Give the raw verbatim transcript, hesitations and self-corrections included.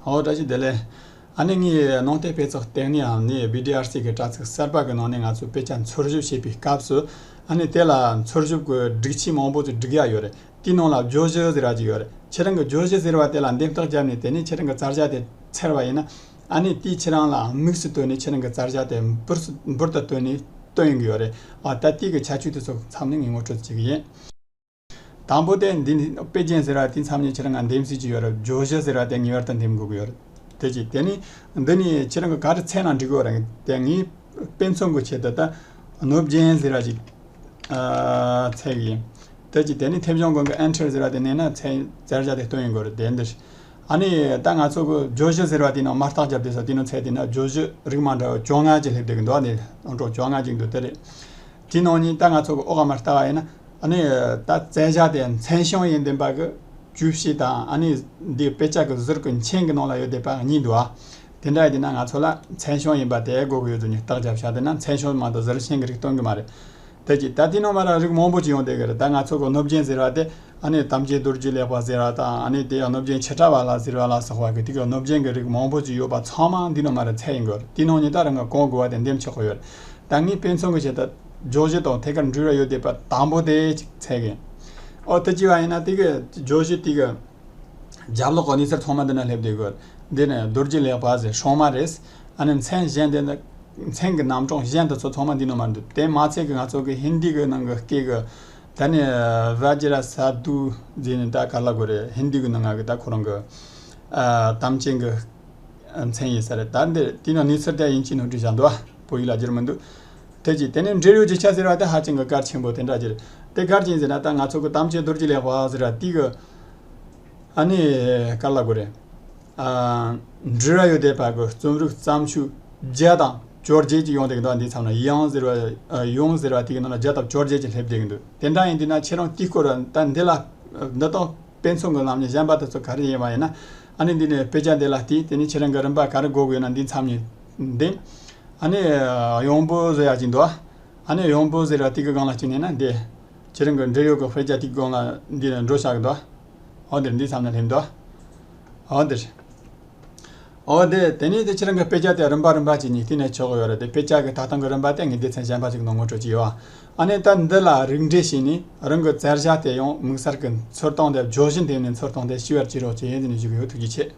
ཨོ་བཀྲ་ཤིས་བདེ་ལེགས། ཨ་ནི་ངས་ནང་བསྟན་དཔེ་ཚོགས་ལྟེ་གནས་ཨ་ནི་བི་ཌི་ཨར་སི་གི་དྲ་ཚིགས་གསར་པ་གི་ནང་ནས་ང་ཚོས་དཔེ་ཆ་འཚོལ་ཞིབ་བྱེད་པའི་སྐབས་སུ། ཨ་ནི་དེ་ལ་འཚོལ་ཞིབ་ཀྱི་སྒྲིག་ཆས་མང་པོ་ཅིག་སྒྲིག་ཡ་ཡོད་རེད། དེའི་ནང་ལ་བརྗོད་གཞི་ཟེར་བ་ཅིག་ཡོད་རེད། ཁྱེད་རང་གི་བརྗོད་གཞི་ཟེར་བ་དེ་ལ་འདེམས་ཐག་བརྒྱབ་ནས་དེ་ནས་ཁྱེད་རང་གི་བཙལ་བྱ་དེ་འཚོལ་བ་ཡིན་ན། ཨ་ནི་དེས་ཁྱེད་རང་ལ་དམིགས་སུ་བཏོན་ནས་ཁྱེད་རང་གི་བཙལ་བྱ་དེ་འབུར་སུ་འབུར་དུ་བཏོན་ནས་སྟོན་ཡོང་གི་ཡོད་རེད། ཨ་ད་དེ་གི་ཁྱད་ཆོས་དེ་ཚོ་མཚམས་ནས་ངས་ངོ་སྤྲོད་བྱེད་ཀྱི་ཡིན། དང་པོ་དེ་འདི་ནི་དཔེ་རྒྱན་ཟེར་བ་དེ་མཚམས་ནས་ཁྱེད་རང་ང་འདེམས་སྲིད་ཀྱི་ཡོད་རེད། བརྗོད་གཞི་ཟེར་བ་དེ་ངེས་པར་དུ་འདེམས་དགོས་ཀྱི་ཡོད་རེད། དེ་གཅིག་དེ་ནི་འདི་ནི་ཁྱེད་རང་གི་ག་རེ་འཚོལ་ན་འགྲིག་གི་ཡོད་རེད། དེ་ངས་དཔེ་མཚོན་གྱི་ཆེད་དུ་ད་གནོད་སྦྱིན་ཟེར་བ་ཅིག་ཨ་འཚོལ་གི་ཡིན། དེ་གཅིག་དེ་ནི་མཐེབ་གཞོང་གོང་གི་ཨེན་ཊར་ཟེར་བ་དེ་མནན་ན་འཚོལ་བཙལ་བྱ་དེ་སྟོན་ཡོང་གི་རེད། དེ་འདི་ཨ་ནི་ད་ང་ཚོ་གི་བརྗོད་གཞི་ཟེར་བ་དེའི་ནང་མར་རྟགས་བརྒྱབ་དུས་སུ་དེའི་ནང་འཚོལ་དུས་ན་བརྗོད་གཞི་རིགས་མ་འདྲ་བ་བཅོ་ལྔ་ཅིག་སླེབས་བསྡད་ཀྱི་འདུག་ཨ་ནི་ཨང་གྲངས་བཅོ་ལྔ་ཅིག་འདུག་དེ་རེད། དེའི་ནང་ནས་ད་ང་ཚོ་གི་འོག་ག་མར་ལྟ་བ་ཡིན་ན། ཨ་ནི་ད་བཙལ་བྱ་དེ་མཚན་བྱང་ཡིན་བདེན་པ་གི་བཅུ་བཞི་དང་། ཨ་ནི་འདི་དཔེ་ཆ་གི་ཟུར་གི་མཆན་གི་ནང་ལ་ཡོད་བསྡད་པ་གཉིས་འདུག་ཨ། དེ་འདྲ་ཡིན་དུས་ན་ང་ཚོ་ལ་མཚན་བྱང་ཡིན་པ་དེ་དགོས་ཀྱི་ཡོད་དུས་ནི་རྟགས་བརྒྱབ་བྱ་དེ་ན་མཚན་བྱང་མ་གཏོགས་ཟུར་མཆན་གི་རིགས་སྟོན་གི་མ་རེད། དེ་གཅིག་ད་དེའི་ནང་མར་རིགས་མང་པོ་ཅིག་ཡོང་བསྡད་གི་རེད། ད་ང་ཚོ་གི་གནོད་སྦྱིན་ཟེར་བ་དེ། ཨ་ནི་དམ་ཅན་རྡོ་རྗེ་ལེགས་པ་ཟེར་བ་དང་། ཨ་ནི་དེ་ཡང་གནོད་སྦྱིན་ཆེ་ཕྲ་བ་ལ་ཟེར་བ་ལ་སོགས་པ་གི་དེ་གི་གནོད་སྦྱིན་གི་རིགས་མང་པོ་ཅིག་ཡོད་པ་ཚང་མ་འདི་ནང་མར་འཚོལ་ཡོང་གི་ཡོད་རེད། དེའི་ནང་ནས་ད་རང་གི་གང་དགོས་པ་དེ་འདེམས་ཆོག་གི་ཡོད་རེད། ད་ངས་དཔེ་མཚོན་གྱི་ཆེད་དུ་བརྗོད་གཞི་དང་ཐད་ཀར་འབྲེལ་བ་ཡོད་བསྡད་པ་དང་པོ་དེ་ཅིག་འཚོལ་གི་ཡིན། ཨོ་དེ་བྱས་པ་ཡིན་ན་དེ་གི་བརྗོད་གཞི་དེ་གི་རྒྱབ་ལོགས་གི་གནས་ཚུལ་ཚང་མ་འདི་ན་སླེབས་བསྡད་ཡོད། འདི་ནི་རྡོ་རྗེ་ལེགས་པ་ཟེར་སྲུང་མ་རེད། ཨ་ནི་མཚན་གཞན་དེ་ནི་མཚན་གྱི་རྣམ་གྲངས་གཞན་དེ་ཚོ་ཚང་མ་འདི་ནང་མར་འདུག་དེ་མ་ཚད་ཀྱི་ང་ཚོ་གི་ཧིན་དི་གི་ནང་གི་སྐད་གི་ད་ནི་བཛྲ་སཱ་དྷུ་ཟེར་ནི་ད་ག་ལབ་དགོས་རེད། ཧིན་དི་གི་ནང་ང་གི་ད་ཁོ་རང་གི་ཨ་དམ་ཅན་གྱི་མཚན་ཡིན་ས་རེད། ད་འདི་དེ་ནི་གནས་ཚུལ་དེ་དབྱིན་ཇིའི་ནང་བྲིས་བཞག་འདུག་བོད་ཡིག་ལ་བསྒྱུར་མི་འདུག་དེ་གཅིག་དེ་ནས་འབྲེལ་ཡོད་རྒྱུ་ཆ་ཟེར་བ་དེ་ཧ་ཅང་གི་གལ་ཆེན་པོ་དེ་འདྲ་ཅིག་རེད། དེ་ག་རེ་ཡིན་ཟེར་ན་ད་ང་ཚོ་གི་དམ་ཅན་རྡོ་རྗེ་ལེགས་པ་ཟེར་བ་དེ་གི་ཨ་ནི་ག་ལབ་དགོས་རེད། ཨ་འབྲེལ་བ་ཡོད་བསྡད་པ་གི་རྩོམ་རིག་བརྩམས་ཆོས་བརྒྱ་དང་བཅོ་བརྒྱད་ཅིག་ཡོང་བསྡད་ཀྱི་འདུག་འདི་མཚམས་ན་ཡང་ཟེར་བ་ཨ་ཡང་ཟེར་བ་དེ་གི་ནང་ལ་བརྒྱ་དང་བཅོ་བརྒྱད་ཅིག་སླེབས་བསྡད་ཀྱི་འདུག་དེ་འདྲ་ཡིན་དུས་ན་ཁྱེད་རང་དེའི་སྐོར་ད་འདི་ལ་འདི་དང་དཔེ་མཚོན་གྱི་ལམ་ནས་གཞན་པ་དེ་ཚོ་ག་རེ་ཡིན་པ་ཡིན་ན། ཨ་ནི་འདི་ནས་དཔེ་ཆ་འདི་ལ་བལྟས། དེ་ནས་ཁྱེད་རང་གི་རིན་པ་ག་རེ་དགོས་ཀྱི་ཡོད་ན་འདི་མཚམས་ནས་འདེམས། ཨ་ནི་གཡོག་འབུལ་བཟོ་ཡག་ཅིག་འདུག་ཨ་ནི་གཡོག་འབུལ་ཟེར་བ་དེ་གི་སྒང་ལ་ཅིག་ནས་ན་འདི། ཁྱེད་རང་གི་འབྲེལ་ཡོད་ཀྱི་དཔེ་ཆ་དེ་གི་སྒང་ལ་འདི་ནས་འགྲོ་བཞག་གི་འདུག་འོ་འདིར་འདི་མཚམས་ནས་སླེབས་འདུག་འོ་འདིར། འོ་དེ་དེ་ནས་དེ་ཁྱེད་རང་གི་དཔེ་ཆ་དེ་རིམ་པ་རིམ་པ་ཅིག་ནས་བལྟས་ནས་ཆོག་གི་ཡོད་རེད། དེ་དཔེ་ཆ་གི་ལྟ་སྟངས་ཀྱི་རིམ་པ་དེ་ངས་སྡེ་ཚན་གཞན་པ་ཅིག་ནང་ངོ་སྤྲོད་ཀྱི་ཡོད། ཨ་ནི་ད་འདི་ལ་རིགས་འགྲེ་བྱས་ནས་རང་གི་བཙལ་བྱ་དེ་ཡང་དམིགས་བསལ་གྱི་འཚོལ་སྟངས་དེ་བརྗོད་གཞི་འདེམས་ནས་འཚོལ་སྟངས་དེ་ཤེས་པར་བྱེད་རོགས་བྱེད། ཡིན་དེ་ནས་ཞུ་གི་ཡོད། ཐུགས་རྗེ་ཆེ།